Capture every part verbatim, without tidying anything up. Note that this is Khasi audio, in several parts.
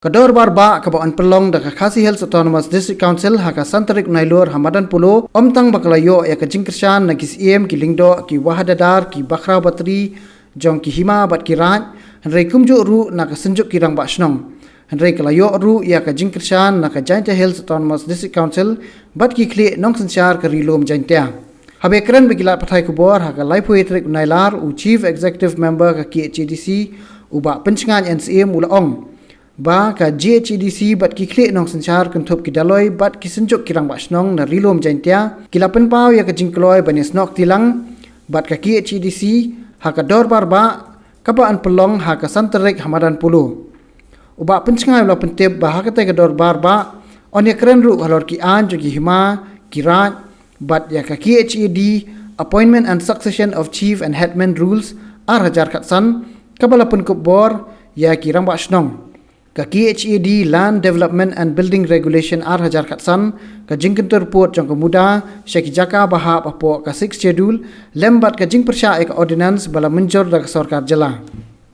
Ka dorbar bah kaba yn pynlong da ka Khasi Hills Autonomous District Council ha ka san tarik Nailur ha Madan Polo, ym tang ba ka la ïoh ïa ka jingkyrshan na ki siem, ki lyngdoh, ki wahadadar, ki bakhraw batri jong ki hima bad ki raid, hynrei kumjuh ruh na ka Synjuk ki Rangbah Shnong. Hynrei ka la ïoh ruh ïa ka jingkyrshan na ka Jaintia Hills Autonomous District Council bad ki khlieh nongsynshar ka Ri Lum Jaintia. Haba ïakren bad ki lad pathai khubor ha ka laiphew tarik Nailar, u Chief Executive Member ka K H A D C, u Bah Pynshngain N Syiem, u la ong ba ka J H A D C bad ki khlieh nongsynshar kynthup ki Dolloi bad ki Synjuk ki Rangbah Shnong na Ri Lum Jaintia ki la pynpaw ïa ka jingkloi ban ïasnoh kti lang bad ka K H A D C ha ka dorbar bah kaba yn pynlong ha ka san tarik ha Madan Polo. U Bah Pynshngain u la pyntip ba ha katei ka dorbar bah yn ïakren ruh halor ki aiñ jong ki hima, ki raid bad ïa ka K H A D, Appointment and Succession of Chief and Headman Rules, ar hajar khatsan, kaba la pynkup bor ïa ki Rangbah Shnong. Ka K H A D, Land Development and Building Regulation, ar hajar khatsan, ka jingkyntur pud jong ka MUDA sha ki jaka ba hap hapoh ka Sixth Schedule, lem bad ka jingpyrshah ïa ka ordinance ba la mynjur da ka sorkar jylla.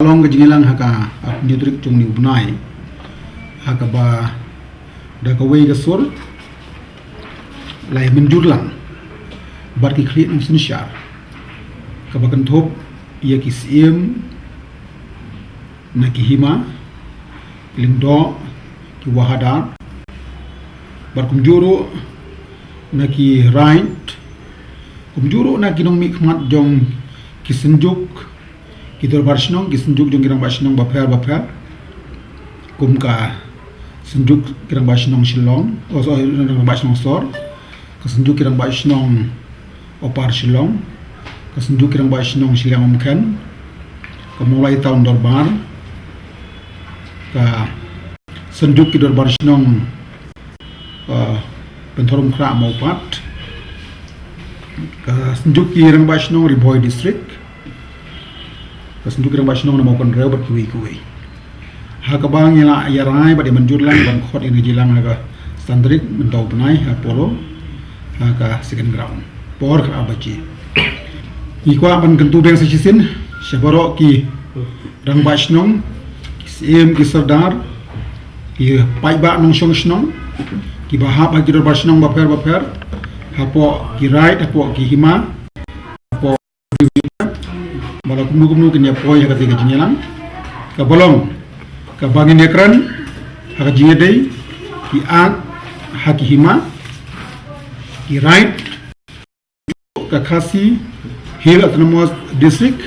Long ka jingïalang ha ka arphew tarik jong une u bnai, ha kaba da kawei ka sur la ïa mynjur lang bad ki khlieh nongsynshar, kaba kynthup ïa ki siem na ki hima, ki lyngdoh, ki wahadar, bad kumjuh ruh na ki raid, kumjuh ruh na ki nongmihkhmat jong ki Synjuk ki Dorbar Shnong, ki Synjuk jong ki Rangbah Shnong bapher bapher, kum ka Synjuk ki Rangbah Shnong Shillong, oh, sorry, Rangbah Shnong Sor, ka Synjuk ki Rangbah Shnong Upper Shillong, ka Synjuk ki Rangbah Shnong Shillong Umkhen, ka Mawlai Town Dorbar, ka Synjuk ki Dorbar Shnong, uh, Pynthorumkhrah Mawpat, ka Synjuk ki Rangbah Shnong Ri Bhoi District, ka Synjuk ki Rangbah Shnong na Mawkynrew bad kiwei kiwei. Ha kaba ngi la ïa rai bad ïa mynjur lang ban khot ïa ka jingïalang ha ka san tarik mynta u bnai ha Polo, ha ka second ground, por khatar baje. Ngi kwah ban kyntu biang sa shisien sha baroh ki Rangbah Shnong, ki Siem, ki Sordar, ki paidbah nongshong shnong, kiba hap ha ki Dorbar Shnong bapher bapher, hapoh ki raid, hapoh ki hima, hapoh ba la kumno kumno kin ïa poi ha katei ka jingïalang. Kaba long kaba ngin ïakren ha ka jingïadei ki aiñ ha ki hima, ki raid, ka Khasi Hill Autonomous District,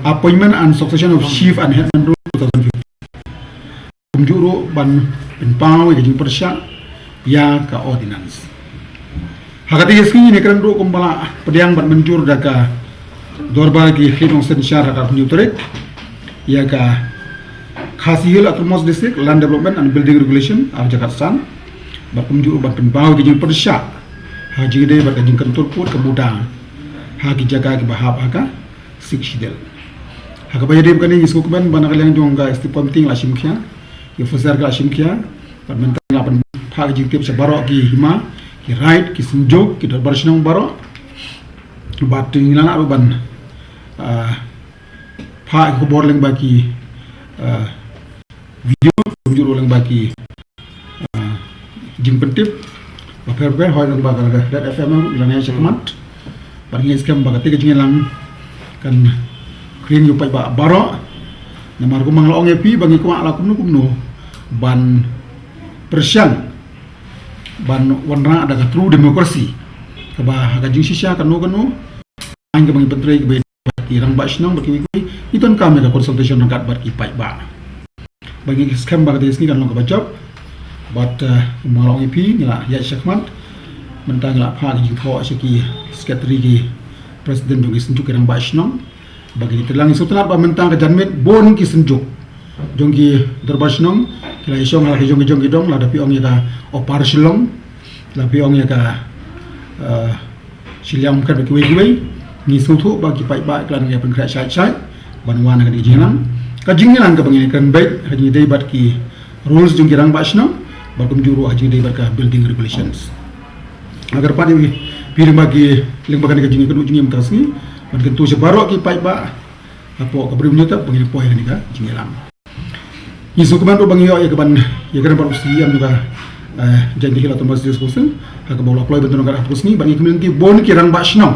Appointment and Succession of Chief and Headman Rule two thousand fifteen. Kumjuh ruh ban pynpaw ïa ka jingpyrshah ïa ka ordinance. Ha katei ka sngi ngin ïakren ruh kumba la pdiang bad mynjur da ka dorbar ki khlieh nongsynshar ha ka arphew tarik ïa ka Khasi Hill Autonomous District Land Development and Building Regulation ar hajar khatsan, bad kumjuh ruh ban pynpaw ïa ka jingpyrshah ha ka jingïadei bad ka jingkyntur pud ka MUDA ha ki jaka kiba hap ha ka Sixth Schedule. Ha kaba ïadei bad kane ngi sngewkmen ba na ka liang jong ka Executive Committee la shim khia, ki officer ki la shim khia, bad mynta ngi la pynphah ka jingtip sha baroh ki hima, ki raid, ki Synjuk, ki Dorbar Shnong baroh. Bad ngi la lah ruh ban, ah, phah ki khubor lyngba ki, ah, video, kumjuh ruh lyngba ki, ah, jingpyntip bapher bapher, hooid lyngba ka Red F M ruh, ngi la ïaid shakhmat. Bad ngi ngeit skhem ba katei ka jingïalang kan khring ïa u paidbah baroh. Namar kumba nga la ong ïa phi ba ngi kwah la kumno kumno ban pyrshang ban wanrah da ka true democracy, kaba ha ka jingshisha kano kano aiñ kaba ngi pyntrei kaba ïadei bad ki Rangbah Shnong bad kiwei kiwei, ngi donkam ïa ka consultation ryngkat bad ki paidbah. Ba ngi skhem ba katei ka sngi kan long kaba jop. Bad, eh, kumba nga la ong ïa phi, ngi la ïaid shakhmat. Mynta ngi la phah ka jingthoh sha ki secretary, ki president jong ki Synjuk ki Rangbah Shnong. Ba ngi tyrlang, ngi sngewtynnat ba mynta ka janmiet bun ki Synjuk jong ki Dorbar Shnong ki la ïashong ha ki jong ki jong ki dong, lada phi ong ïa ka Upper Shillong, lada phi ong ïa ka, eh, Shillong Umkren bad kiwei kiwei. Ngi sngewthuh ba ki paidbah ki la nang ïa pynkhreh shai shai ban wan ha kane ka jingïalang. Ka jingïalang kaba ngin ïakren beit ha jingïadei bad ki rules jong ki Rangbah Shnong, bad kumjuh ruh ha jingïadei bad ka building regulations. Nga kyrpad ïa phi lyngba ki, lyngba kane ka jingïakynduh jingim mynta ka sngi, ban kyntu sha baroh ki paidbah hapoh ka Ri Bhoi District ba ngin poi ha kane ka jingïalang. Ngi sngewkmen ruh ba ngi ïoh ïa ka ban ïa ka ban C E M jong ka, eh, Jaintia Hills Autonomous District Council ha kaba u la kloi ban don ka hapdeng ka sngi, ba ngi kmen ki bun ki rangbah shnong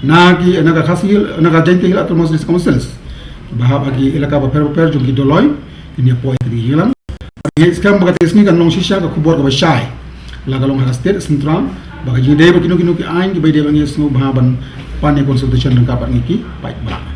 na ki, na ka Khasi Hills, na ka Jaintia Hills Autonomous District Council, ba hap ha ki elaka bapher bapher jong ki Doloi, kin ïa poi ha kane ka jingïalang. Ngi skhem ba kata ka sngi kan long shisha ka khubor kaba shai, la ka long ha ka state, central, ba ka jingdei ba kino kino ki aiñ kiba dei ba ngi sngewbha ban pan ïa consultation ryngkat bad ngi ki paidbah.